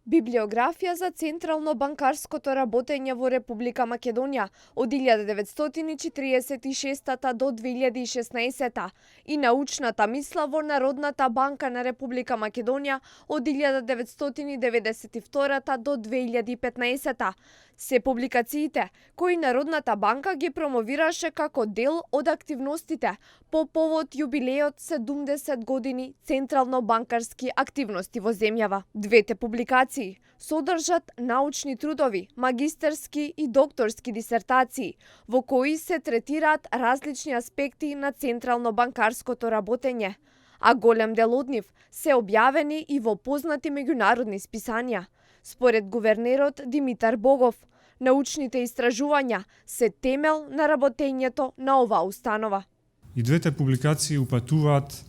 Библиографија за централно банкарското работење во Република Македонија од 1946 до 2016 и научната мисла во Народната банка на Република Македонија од 1992 до 2015 се публикациите кои Народната банка ги промовираше како дел од активностите по повод јубилеот 70 години централно банкарски активности во земјава. Двете публикации содржат научни трудови, магистерски и докторски дисертации, во кои се третираат различни аспекти на централно банкарското работење, а голем дел од нив се објавени и во познати меѓународни списанија. Според гувернерот Димитар Богов, научните истражувања се темел на работењето на оваа установа. И двете публикации упатуваат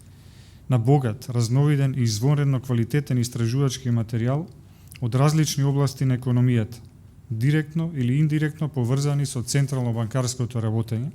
на богат, разновиден и извонредно квалитетен истражувачки материјал од различни области на економијата, директно или индиректно поврзани со централно банкарското работење,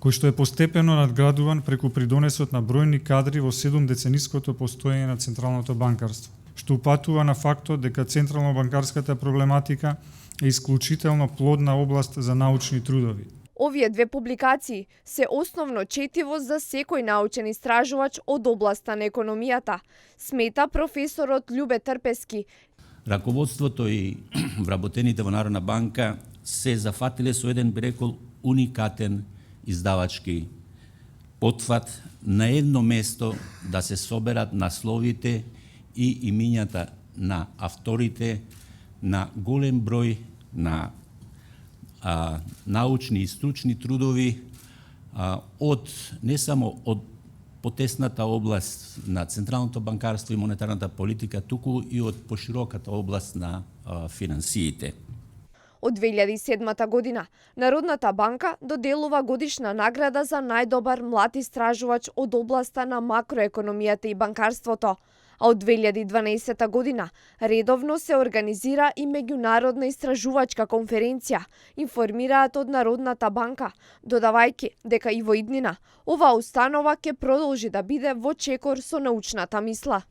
кој што е постепено надградуван преку придонесот на бројни кадри во 7-децениското постоење на централното банкарство, што упатува на фактот дека централно банкарската проблематика е исклучително плодна област за научни трудови. Овие две публикации се основно четиво за секој научен истражувач од областа на економијата, смета професорот Љубе Трпески. Раководството и вработените во Народна банка се зафатиле со еден, би рекол, уникатен издавачки потфат на едно место да се соберат насловите и имињата на авторите на голем број на научни и стручни трудови од не само од потесната област на централното банкарство и монетарната политика, туку и од пошироката област на финансиите. Од 2007 година Народната банка доделува годишна награда за најдобар млад истражувач од областа на макроекономијата и банкарството, а од 2012 година редовно се организира и меѓународна истражувачка конференција, информираат од Народната банка, додавајќи дека и во иднина оваа установа ќе продолжи да биде во чекор со научната мисла.